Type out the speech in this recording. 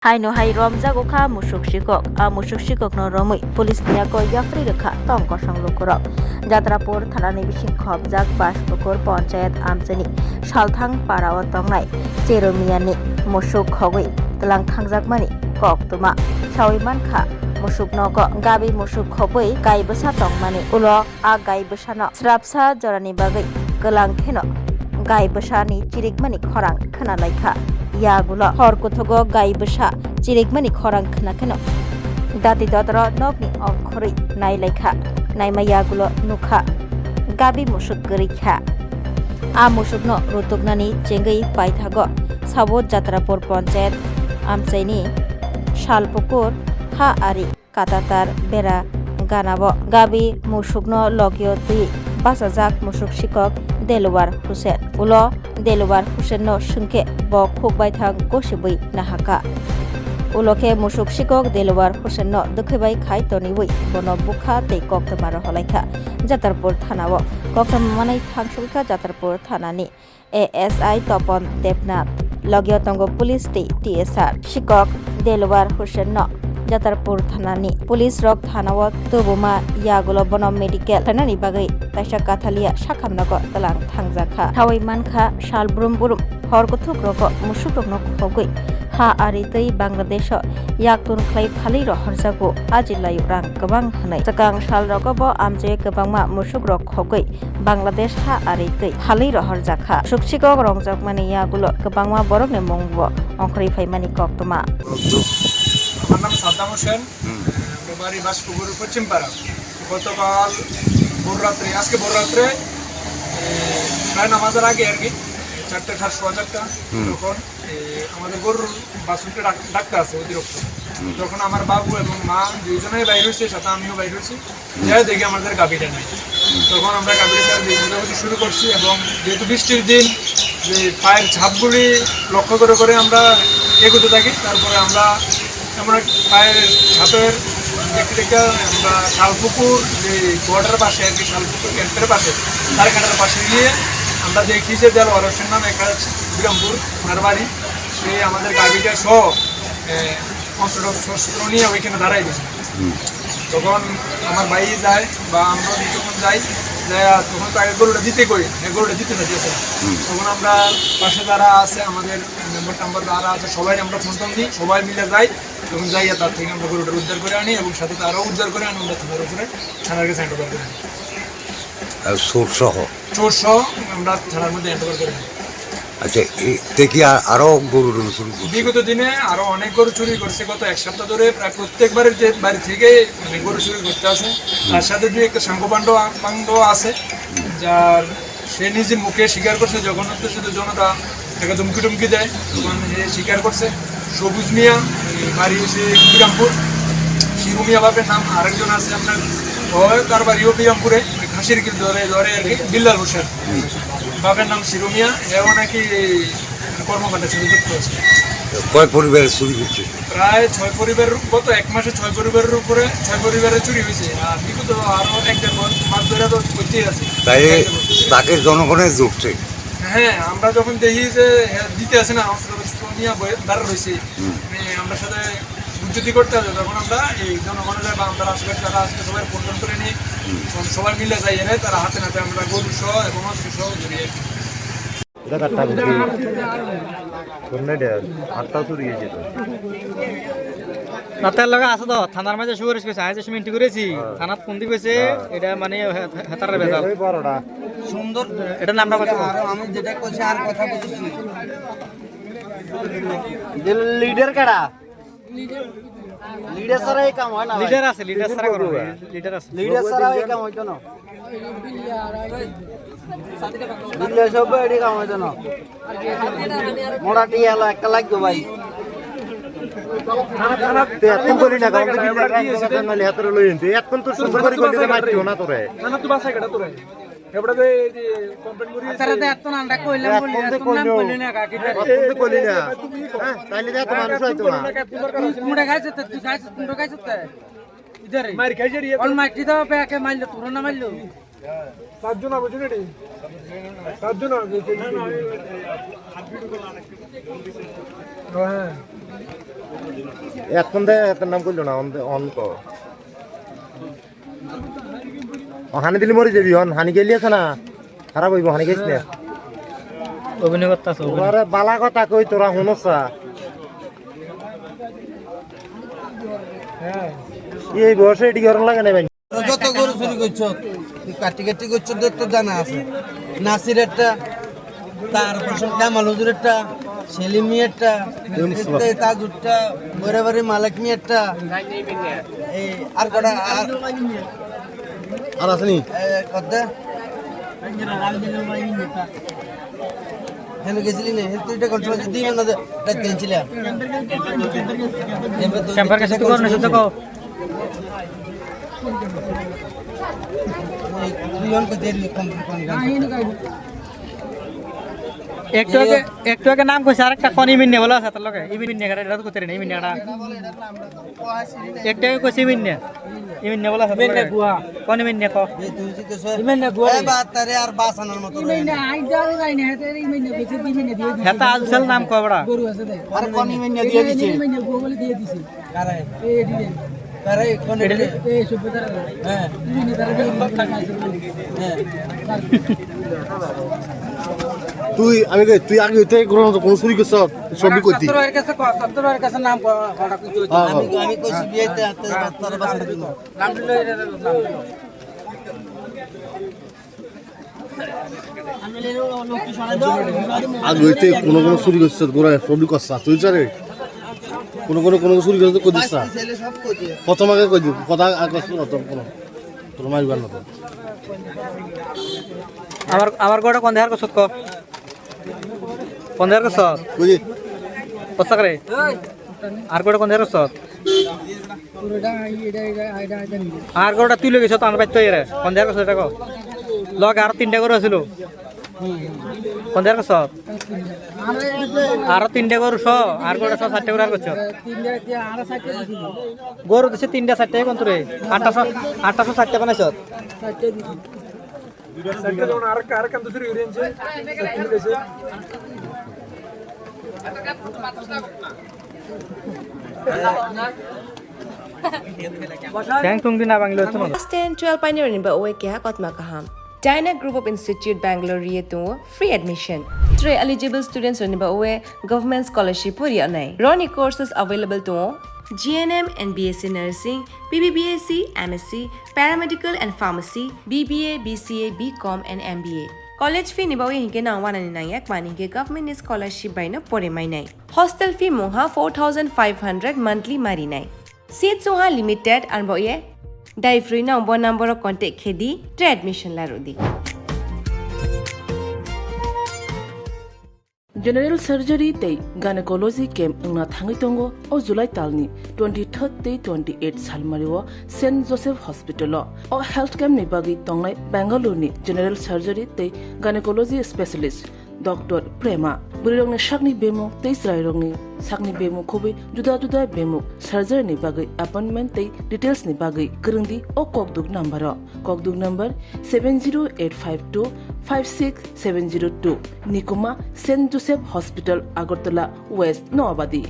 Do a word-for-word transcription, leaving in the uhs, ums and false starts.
Haino hai romjago kha musuk sikok. A musuk sikokno romwi police ni yago yapri rwkha tong kosong lukurok. Jatrapur thanani bising khopjak Baspukur ponchayat amchaini Salthang parao tongnai Cherumiyani musuk khogwi tlang thangjakmani koktwma. Sawi mankha, musuk nogo gabi musuk khobwi gai bwsa tongmani ulo a gai bwsano srapsa jorani bagwi kwlang kheno gai bwsani chirikmani khorang khwnalaikha. Yagulo hor kuthugo gai bwsa chirikmani khorang khwna kheno dati dotoro nokni ongkhorwi nailaikha. Naima yagulo nukha gabi musuk kwrwikha. A musukno rutuknani chengwi paithago Sabo Jatrapur Ponchayat amchaini Salpukur ha ari Katatar bera ganao gabi musukno logio twi bachajak musuk sikok Delwar Hussain. Ulo Delwar Hussainno swngkhe bo khuk baithang gosibwi nahaka. Ulo khe musuk sikok Delwar Hussainno dwkhwi bai khai toniwi bono bukha tei koktwma roholaikha Jatarpur thanao. Koktwma manwi thangsugwikha Jatarpur thanani A S I Topon Debnath, logio tongo police tei T S R. Sikok Delwar Hussainno Jatarpur thanani police rok thanao tubuma yagulo bono medical khlainani bagwi kaisa kathalia sakhamnogo tlang thangjakha. Thawi mankha sal brum brum hor kuthuk rogo musuk rokno khogwi ha ari twi Bangladesho yaktun khlai phalwi rohorjago, a jillaio rang kwbang hwnwi. Swkang sal rogo bo amchoi kwbangma musuk rok khogwi Bangladesh ha ari twi halwi rohorjakha. Suksikok rongjakmani yagulo kwbangma borokni mungbo ongkhorwi phaimani koktwma. আমার নাম সাদ্দাম হোসেন। হুম। আমার বাড়ি বাসপুকুর পশ্চিমপাড়া। গতকাল ভোর রাত্রে, আজকে ভোর রাত্রে, এ, প্রায় নামাজের আগে আর কি, চারটে সাড়ে সোয়া চারটা হুম। তখন, এ, আমাদের গরুর বাছুরটা ডাক-, ডাকতে আছে অতিরিক্ত। হুম। তখন আমার বাবু এবং মা দুইজনেই বাইর হয়েছে, সাথে আমিও বাইর হয়েছি। যাই দেখি আমাদের গাভীটা নাই। তখন আমরা গাভীটা ছাড়া দিয়ে খোঁজাখুঁজি শুরু করছি এবং যেহেতু বৃষ্টির দিন, যে পায়ের ছাপগুলি লক্ষ্য করে করে আমরা এগোতে থাকি। তারপরে আমরা এমন এক পায়ের ছাপের একটি একটা আমরা শালপুকুর যে বর্ডার পাশে আর কি, শালপুকুর ক্যাম্পের পাশে, তার কাটার পাশে গিয়ে আমরা দেখি যে দেলোয়ার হোসেন নামে একটা বিরামপুর ওনার বাড়ি, সে আমাদের গাভীটা সহ, এ, অস্ত্র শস্ত্র নিয়ে ওইখানে দাঁড়াই দিয়েছে। হুম। তখন আমার ভাই যায় বা আমরা যখন যাই, যাই আর তখন তো আগে গরুটা দিতে কই, হ্যাঁ, গরুটা দিতে না, দিয়েছে না। হুম। তখন আমরা পাশে যারা আছে, আমাদের মেম্বার টেম্বার যারা আছে, সবাই আমরা ফোন টোন দিই, সবাই মিলে যাই। তখন যাই আর তার থেকে আমরা গরুটা উদ্ধার করে আনি এবং সাথে তারাও উদ্ধার করে আনি, আমরা থানার উপরে, থানার কাছে হ্যান্ড ওভার করে আনি। আর চোর সহ? চোর সহ আমরা থানার মধ্যে হ্যান্ড ওভার করে আনি। আচ্ছা, এ, তে কি আ-, আরো গরু টরু চুরি করছে? বিগত দিনে আরো অনেক গরু চুরি করছে। গত এক সপ্তাহ ধরে প্রায় প্রত্যেক বাড়িতে, বাড়ি থেকে মানে গরু চুরি করতে আছে। তার সাথে দুই একটা সাঙ্গপাঙ্গ, পাঙ্গ আছে, যার সে নিজে মুখে স্বীকার করছে, যখন হচ্ছে শুধু জনতা তাকে ধমকি টমকি দেয়, তখন সে স্বীকার করছে। সবুজ মিয়া, এই বাড়ি হচ্ছে বিরামপুর। শিরু মিয়া বাপের নাম, আরেকজন আছে আপনার, ওই তার বাড়িও বিরামপুরে, ওই খাসির গিল ধরে, ধরে আর কি, বিল্লাল হোসেন। বাপের নাম শিরু মিয়া, এও নাকি এই কর্মকাণ্ডের সাথে যুক্ত আছে। কয় পরিবারের চুরি হচ্ছে? প্রায় ছয় পরিবারের, গত এক মাসে ছয় পরিবারের উপরে, ছয় পরিবারের চুরি হয়েছে। আর বিগত আরো এক দেড় মাস, মাস ধরে তো করতেই আছে। তাই তাকে জনগণের জোর ঠিক। হ্যাঁ, আমরা যখন দেখি যে, হ্যাঁ, দিতে আসে না, অস্ত্র টস্ত্র নিয়ে বয়ে দাঁড়া রয়েছে, হুম। মানে, আমরা সাথে বুঝজুতি করতে হবে, তখন আমরা এই জনগণের বা আমরা আশেপাশে যারা আছে সবাই ফোন টোন করে নিই, হুম। তখন সবাই মিলে যাই, এনে তারা হাতে নাতে আমরা গরু সহ এবং অস্ত্র সহ ধরি আর কি। এটা কাটটা বুঝি। কোন এটা? আটটা চুরি হয়েছে তো। না, তার লগে আছে তো, থানার মাঝে শুরু করেছে, আজ এসে মিনটি করেছি, হ্যাঁ। থানাত ফোন দিয়ে কইছে, হ্যাঁ। এটা মানে হে-, হে-, হেতার বেজাল। ওই বড়টা। সুন্দর। এটা নামটা কত? আর আমি যেটা কইছি আর কথা বুঝছি। যে লিডার কারা? লিডার ছাড়া এই কাম হয় না ভাই। লিডার আছে, লিডার ছাড়া করো না, লিডার আছে। লিডার ছাড়া এই কাম হইতো না। বিল্লা সব এটি কাম হইতো না। মোটা টিয়ালা একটা লাগবে ভাই। তে এখন করি না, কারণ তো বিল্লা রাখবো না, নাহলে হাতে লই আনতে। এখন তো সুন্দর করে করলে তো মারতো না তোরে। না, না, তুই বাসায় কেটা তোরে? এবারে যে এই যে কমপ্লেন করি তারা তো এত নাম ডাক কইলাম বলি, এখন তো এত নাম কইলো। কইলি না, কাকি। এখন তো কইলি না। হ্যাঁ, তাইলে তো এত মানুষ হইতো না। তুই কোনটা খাইছ? তুই খাইছ, কোনটা খাইছ? ইধারে। মার খাইছে রে। ওর মাটি তো ব্যাকে মারলো, তোরা না মারলো? সাতজন আবো জুনে রে। সাতজন আবো জুনে রে। হ্যাঁ। Ekon de ekon nam kullo na on de on ko. O hani dili mori jebi on hani geli asana. Harap hoibo hani gais ne. Obhinay gotta asho, obhinay. Ore bala kotha koi tora huno sa. Ei boyose edi goron lage ne ben. Joto goru churi gochchot, kati kati gochchot de to jana ashe. Nasir ekta, tarpor Kamal hujur ekta, Selim miya ekta, Yunus ekta, Taj ekta, Borabari Malik miya ekta. Ei, ar koda, ar, ar ashe ni? Ei, kodde? Heno gesili ne, heno tuita kon chuma di na da, da tenchila. Camper ka situ kor, na situ ko. Ektu age, ektu age nam koise arekta kon Imin ne bola asha tar loge. Imin ne gare rat kotere ne Imin ne gare. Ektu age koise Imin ne. Imin ne bola asha tar loge. Kon Imin ne ko. Imin ne guwa. Eh, ba tare ar ba sanar moto. Heta alsel nam ko bra. Ar kon Imin ne diye diche. Kare? Kare, kone? Edile. He. He. Tui, ami ke, tui age te grono to kono suri ke sab, sobi koti. Sattor er kache ko, sattor er kache nam ko, hora kutu. Ah, ami, ah. Ami ko sibiye te atte sattor basa dito. Nam dilo ere, nam dilo. Age te kono kono suri gochchot, gora sobi kossa, tui jare. Kono kono kono suri gochchot, koi dissa. Prothom age koi di, kotha age kono to kono. Prothom age ban to. Amar, amar gora kon dehar gochchot ko? Kon dehar gochchot? Koi di. Kossa kare? Ar gora kon dehar gochchot? Ar gora tui logi sot anbai to ere. Kon dehar gochchot ko? Loge aro tinta gora asilo. Kon dehar gochchot? Aro tinta goru so, ar gora so sarte gora gochchot. Goru dise tinta sarte kon ture. Attaso, attaso sarte banaisot. Thank you, Dina Bangalore. Class ten, twelve painirokni ba oe keha kotma kaham. Dyna Group of Institute Bangalore ri tongo free admission. Tre eligible students rokni ba oe government scholarship pori anai. Roni courses available tongo G N M and B S C Nursing, B B B S C, M S C, Paramedical and Pharmacy, B B A, B C A, B Com and M B A. College fee ni bagwi hinkhe nang wanani nangya, mani hinkhe government ni scholarship bai no pore mainai. Hostel fee mungha four thousand five hundred monthly marinai. Seat sungha limited, arbo ye dai free no bo number o contact khedi, tre admission larudi. General surgery tei gynecology camp wngna thangwi tongo o July talni twenty-third tei twenty-eight salmario Saint Joseph Hospitalo. O health camp ni bagwi tongnai Bangalore ni general surgery tei gynecology specialist Doctor Prema. Bwrwirokni sakni bemuk tei chwrairokni sakni bemuk khobwi juda juda bemuk surgery ni bagwi appointment tei details ni bagwi kwrwngdi o kokduk number o. Kokduk number seven zero eight five two five six seven zero two, Nikuma, Saint Joseph Hospital, Agartala West, Noabadi.